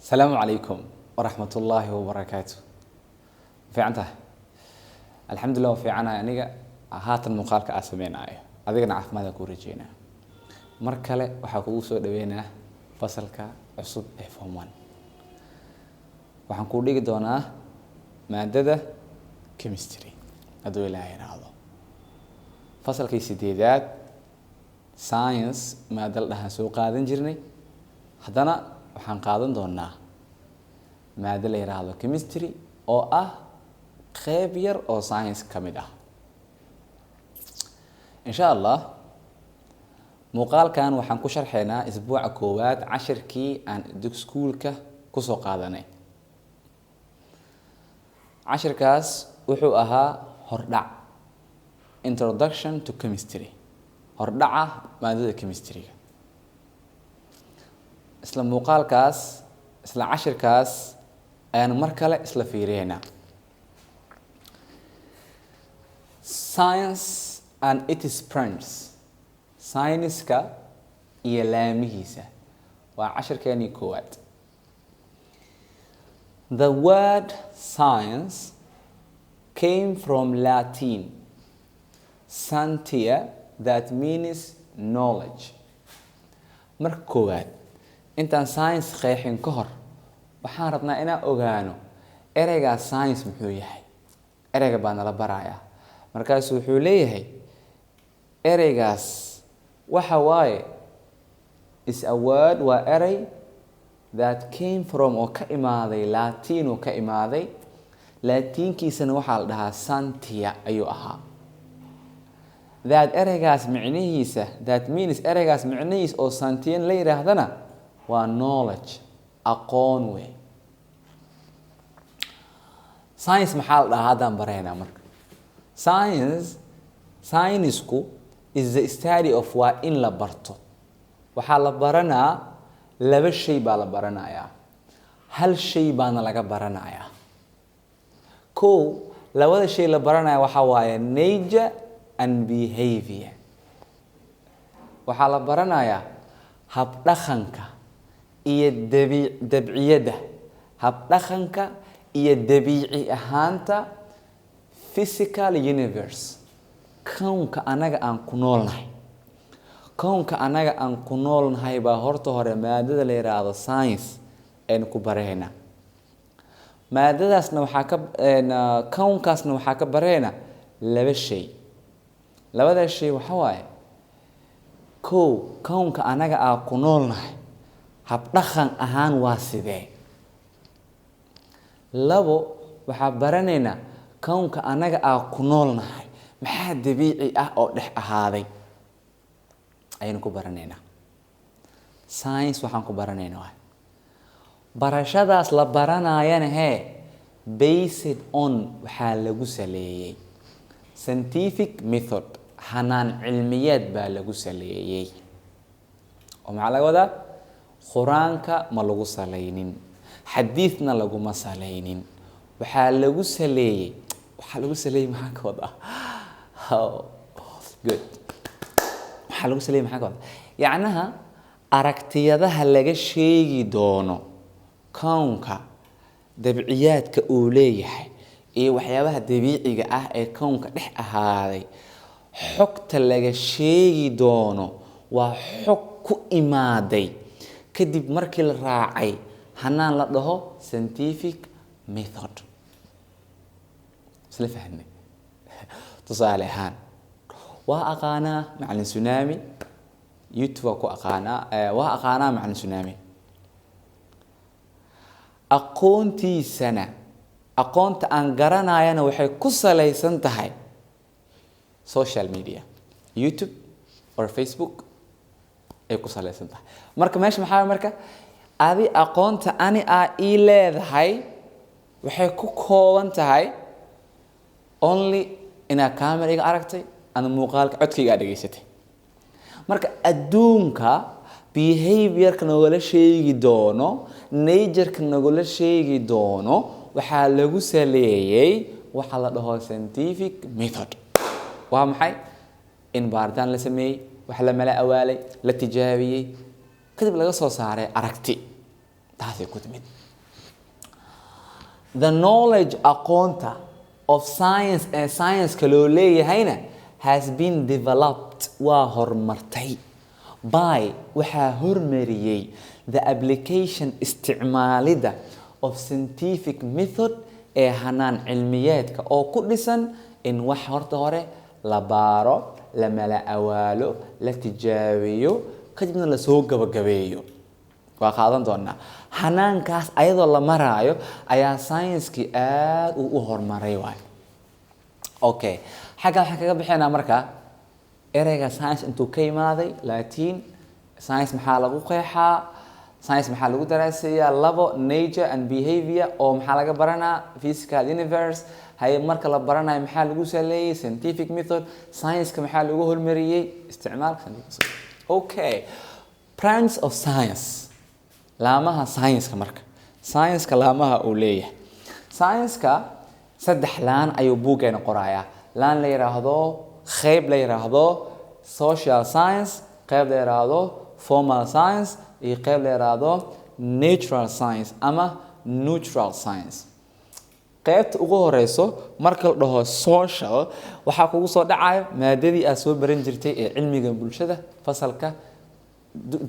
Asalaamu calaykum waraxmat ullaahi wabarakaatu. Fiican tahay? Alxamdulillah, waa fiicanahay aniga. Haatan muuqaalka aa sameynaayo, adigana caafimaadka kuu rajeynaa. Mar kale waxaa kugu soo dhaweynaa fasalka cusub ee Form 1. Waxaan kuu dhigi doonaa maadada chemistry, hadduu Ilaahay idhaahdo, fasalkii sideedaad. Science maada la dhahaan soo qaadan jirnay, haddana waxaan qaadan doonaa maado la yidhaahdo chemistry, oo ah qeyb yar oo science ka mid ah, insha Allah. Muuqaalkan waxaan ku sharxaynaa isbuuca koowaad cashirkii aan iskuulka kusoo qaadanay. Cashirkaas wuxuu ahaa hordhac, introduction to chemistry, hordhaca maadada chemistryga. Isla muuqaalkaas, isla cashirkaas ayaan mar kale isla fiiriyeynaa. Science and its branches, sayniska iyo laamihiisa, waa cashirkeenii koowaad. The word "science" came from Latin "scientia", that means knowledge. Marka koowaad, intaan science qeexin ka hor, waxaan rabnaa inaan ogaano ereygaa science muxuu yahay. Ereyga baa nala barayaa. Markaasu wuxuu leeyahay ereygaas waxa waaye "is a word", waa erey, "that came from", oo ka imaaday Latin, oo ka imaaday Laatiinkiisana waxaa la dhahaa "scientia" ayuu ahaa. That ereygaas micnihiisa, that means, ereygaas micnihiisa oo "scientia" la yidhaahdana waa knowledge, aqoon wey. Science maxaa la dhahaa haddaan baraynaa. Marka science, scienceku is the study of, waa in la barto. Waxaa la baranaa laba shay baa la baranayaa, hal shay baana laga baranayaa. Kow, labada shay la baranaya waxaa waaye nature and behavior. Waxaa la baranayaa habdhaqanka iyo dabciyadda, habdhaqanka iyo dabiici ahaanta physical universe, kownka anaga aan ku noolnahay. Kownka anaga aan ku noolnahay baa horta hore maadada la yidhaahdo science aynu ku baraynaa. Maadadaasna waxaa ka, kownkaasna waxaa ka baraynaa laba shay. Labada shay waxa waaye: kow, kownka anaga aan ku noolnahay habdhaqan ahaan waa sidee? Labo, waxaa baranaynaa kownka anaga aan ku noolnahay maxaa dabiici ah oo dhex ahaaday ayaynu ku baranaynaa. Science waxaan ku baranaynaa waay barashadaas la baranayana hee based on, waxaa lagu saleeyey scientific method, hanaan cilmiyeed baa lagu saleeyey. Oo maxaa laga wadaa? Qur-aanka ma lagu salaynin, xadiidna laguma salaynin, waxaa lagu saleeyey, waxaa lagu saleeyey maxaa ka wadaa? Good. Waxaa lagu saleeyey maxaa ka wadaa? Yacnaha aragtiyadaha laga sheegi doono kownka, dabciyaadka uu leeyahay iyo waxyaabaha dabiiciga ah ee kownka dhex ahaaday, xogta laga sheegi doono waa xog ku imaaday kadib markii la raacay hanaan la dhaho scientific method. Isla fahnay? Tusaale ahaan, waa aqaanaa Macalin Tsunami, YouTube waa ku aqaanaa, waa aqaanaa Macalin Tsunami. Aqoontiisana, aqoonta aan garanayana waxay ku salaysan tahay social media, YouTube or Facebook ay ku salaysan tahay. Marka meesha maxaa? Marka adi aqoonta ani aa ii leedahay waxay ku kooban tahay only inaad camera iga aragtay ama muuqaalka codkayga aad dhegaysatay. Marka adduunka behaviorka nogala sheegi doono, natureka nagula sheegi doono, waxaa lagu saleeyey waxa la dhaho scientific method. Waa maxay? In baaritaan la sameeyey, wax la mala awaalay, la tijaabiyey, kadib laga soo saaray aragti. Taasay ku timid. The knowledge, aqoonta, of science ee science-ka loo leeyahayna, has been developed, waa horumartay, by, waxaa hormariyey, the application, isticmaalida, of scientific method ee hanaan cilmiyeedka oo ku dhisan in wax horta hore la baaro, la mala awaalo, la tijaabiyo, kadibna lasoo gabagabeeyo. Waa qaadan doonaa. Hanaankaas ayadoo la maraayo ayaa science-kii aada uu u horumaray waay. Okay, xagga waxaan kaga bixinaa marka ereyga science intuu ka imaaday, Latin. Science maxaa lagu qeexaa? Science maxaa lagu daraaseeyaa? Labo, nature and behavior, oo maxaa laga baranaa? Physical universe. Haye, marka la baranayo maxaa lagu saleeyey? Scientific method. Science-ka maxaa lagu hormariyey? Isticmaalka scientific method. Okay, branch of science, laamaha science-ka. Marka science-ka laamaha uu leeyahay, science-ka saddex laan ayuu buuggeena qorayaa: laan la yidhaahdo, qeyb la yidhaahdo social science, qeyb la yidhaahdo formal science iyo qeyb la yidhaahdo natural science ama neutral science. Qaybta ugu horeyso, marka la dhaho social, waxaa kugu soo dhacayo maadadii aad soo baran jirtay ee cilmiga bulshada, fasalka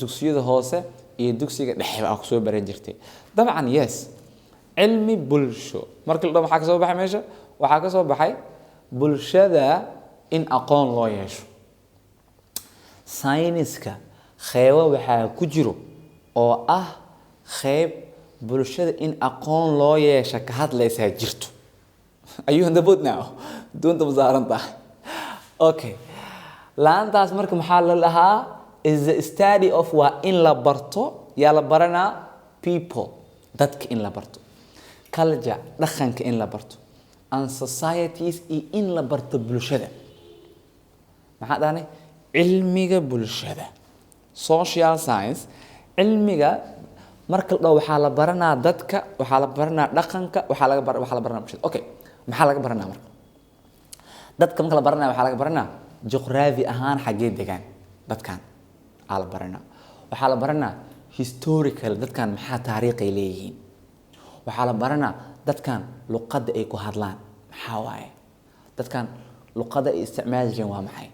dugsiyada hoose iyo dugsiga dhexe aa kusoo baran jirtay dabcan. Yes, cilmi bulsho marka la dhaho, maxaa kasoo baxay meesha? Waxaa kasoo baxay bulshada in aqoon loo yeesho. Sayniska qeybo waxaa ku jiro oo ah qeyb bulshada in aqoon loo yeesha ka hadlaysaa jirto. Are you on the boat now? Doonta ma saaran tahay? Okay, laantaas marka maxaa la dhahaa? Is the study of, waa in la barto. Yaa la baranaa? People, dadka in la barto, culture, dhaqanka in la barto, and societies, iyo in la barto bulshada. Maxaa dhahnay? Cilmiga bulshada, social science. Cilmiga marka la dhaho, waxaa la baranaa dadka, waxaa la baranaa dhaqanka, waxaa la baranaa bulshada. Okay, maxaa laga baranaa marka? Dadka marka la baranaya, waxaa laga baranaa juqraafi ahaan xaggee degaan dadkan aa la baranaa. Waxaa la baranaa historical, dadkan maxaa taariikhay leeyihiin. Waxaa la baranaa dadkan luqadda ay ku hadlaan maxaa waaye, dadkan luqadda ay isticmaali jireen waa maxay,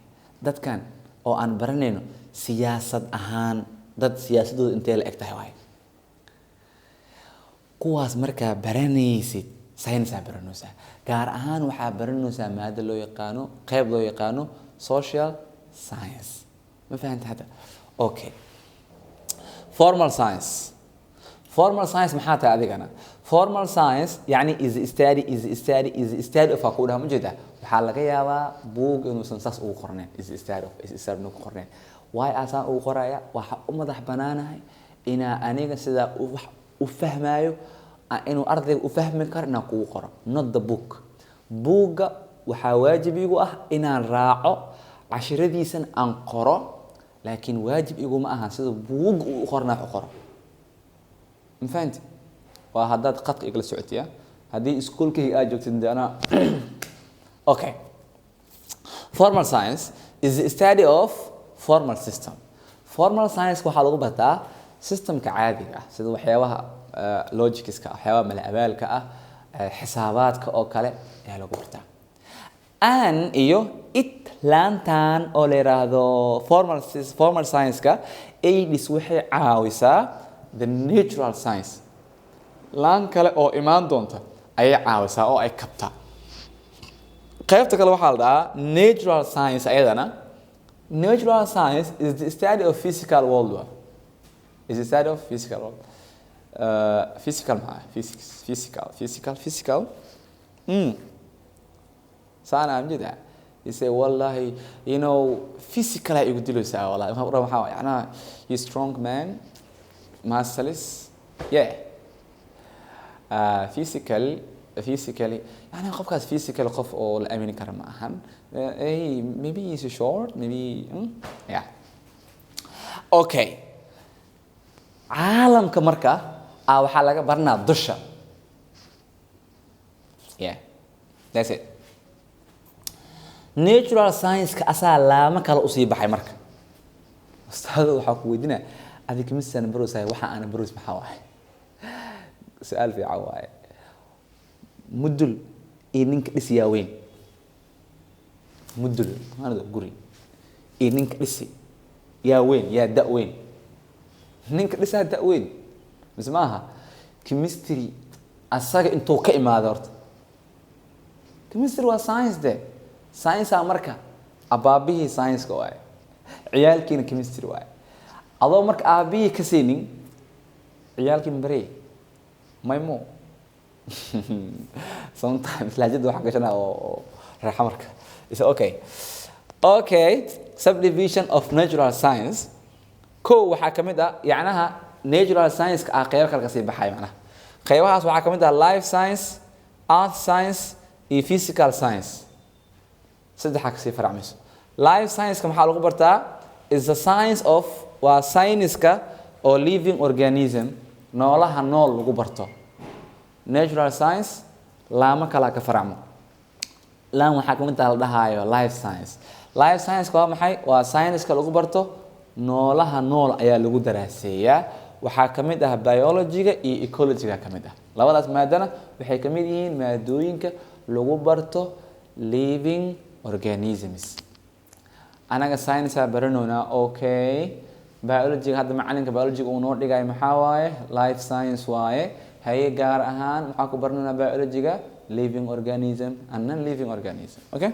dadkan oo aan baranayno siyaasad ahaan, dad siyaasadooda intee la eg tahay waaye. Kuwaas markaa baranaysid, science aa baranaysaa. Gaar ahaan waxaa baranaysaa maado loo yaqaano, qeyb loo yaqaano social science. Ma fahanta hadda? Okay, formal science. Formal science maxaa tahay adigana? Formal science yani is study of aa ku dhaha. Ma jeedaa? Waxaa laga yaabaa buug inuusan saas ugu qornayn, is study of, is study inuu ku qornayn. Waay asaan ugu qoraya? Waxaa u madax banaanahay inaa aniga sidaa wax u fahmaayo, inuu ardayga u fahmi karo inaan kugu qoro, not the book. Buugga waxaa waajib igu ah inaan raaco, cashiradiisan aan qoro, laakiin waajib iguma ahan sida buugga uu u qornaa wax u qoro. Ma fahanti? Waa haddaad qadka igala socotay. Haddii iskuolkayga aad joogtid de anaa. Okay, formal science is the study of formal system. Formal science waxaa lagu bartaa systemka caadiga ah, sida waxyaabaha logicska, waxyaabaha mala-abaalka ah, xisaabaadka oo kale ayaa lagu bartaa. An iyo it, laantan oo la yiraahdo formal science-ka aids, waxay caawisaa the natural science. Laan kale oo imaan doonta ayay caawisaa oo ay kabtaa. Qaybta kale waxaa la dhahaa natural science. Ayadana natural science is the study of physical world, is the study of physical world. Physical maxaa? Physics, physical, physical, physical. Saana amjida. You say, "Wallahi, physical ay igu dilaysaa wallahi." Maxaa yacnaa? You strong man, muscles, yeah. Physical, physically, yani qofkaas physical qof oo la aamini kara ma ahan. Hey, maybe he's short, maybe, yeah. Okay, caalamka marka waxaa laga baranaa dusha. Yeah, that's it. Natural science-ka asaa laamo kale usii baxay. Marka ustaado waxaa ku weydiinaya, adiga misana barosay? Waxa aana baros maxaa waay? Su-aal fiican waaye. Mudul iyo ninka dhisi yaa weyn? Mudul maanada guri iyo ninka dhisi yaa weyn, yaa da weyn? Ninka dhisaa da weyn, mise maaha? Chemistry asaga intuu ka imaada horta? Chemistry waa science de, science marka abaabihii science-ka waaye, ciyaalkiina chemistry waaye. Adoo marka aabihii ka siinin, ciyaalkii mabarey maymo. Sometimes lahjada waxaan gashanaa oo reexa marka is okay. Okay, subdivision of natural science. Ko waxaa ka mid ah, yacnaha, natural science-ka ah qeybo kale kasii baxay. Macnaha qeybahaas waxaa ka mid ah life science, earth science iyo physical science. Saddexaa kasii faracmayso. Life science-ka maxaa lagu bartaa? Is the science of, waa science-ka oo living organism, noolaha nool lagu barto. Natural science laamo kalaa ka faracmo. Laan waxaa kamid ah la dhahaayo life science. Life science waa maxay? Waa science-ka lagu barto noolaha nool ayaa lagu daraaseeyaa. Waxaa ka mid ah biology-ga iyo ecology-ga ka mid ah. Labadaas maadana waxay ka mid yihiin maadooyinka lagu barto living organisms. Anaga science aa baranoynaa. Okay, biology-ga hadda macalinka biology-ga uu noo dhigay maxaa waaye? Life science waaye. Haye, gaar ahaan maxaa ku baranaynaa biology-ga? Living organism and non living organism. Okay,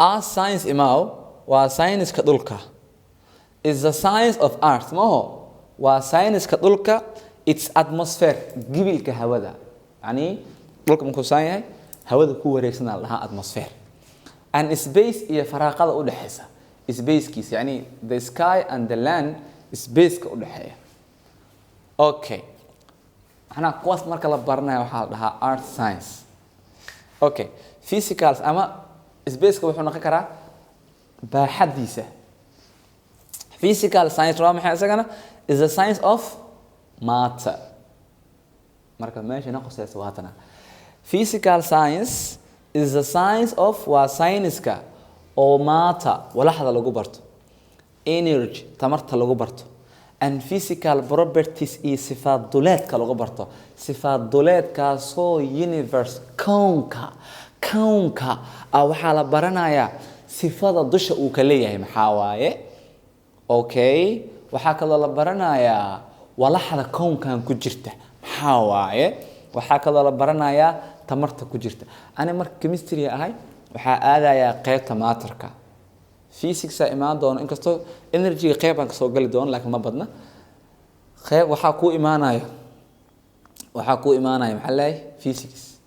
earth science imaw. Waa science-ka dhulka. Is the science of earth, maho? Waa science-ka dhulka, its atmosphere, gibilka hawada. Yani dhulka markuu saan yahay, hawada ku wareegsanaa la dhahaa atmosphere, and space, iyo faraaqada udhexeysa, spacekiisa, yani the sky and the land, spaceka udhexeeya. Okay, macnaha kuwaas marka la baranaya waxaa la dhahaa earth science. Okay, physicals ama spaceka wuxuu noqon karaa baaxadiisa. Physical science waa maxay isagana? Is the science of matter. Marka meesha na qoseysa waatana. Physical science is the science of, waa science-ka oo matter, walaxda lagu barto, energy, tamarta lagu barto, and physical properties, iyo sifaad duleedka lagu barto, sifaad duleedkaasoo universe, kownka. Kownka ah waxaa la baranayaa sifada dusha uu ka leeyahay maxaa waaye. Okay, waxaa kaloo la baranayaa walaxda kownkan ku jirta maxaa waaye. Waxaa kaloo la baranayaa tamarta ku jirta. Ani marka chemistry ahay, waxaa aadayaa qeybta matterka. Physics aa imaan doono, inkastoo energy-ga qeyb aan kasoo gali doono, laakiin ma badna. Qeyb waxaa kuu imaanaya maxaa leeyahay? Physics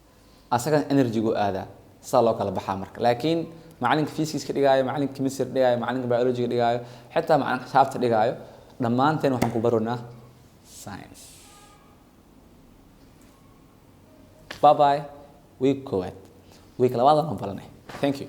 asagana energy-gu aadaa. Sidaa loo kala baxaa marka. Laakiin macalinka physics ka dhigaayo, macalinka chemistry dhigaayo, macalinka biology ga dhigaayo, xitaa macalinka xisaabta dhigaayo, dhammaanteen waxaan ku baronaa science. Bye bye. Week koowaad, week labaad aan balanay. Thank you.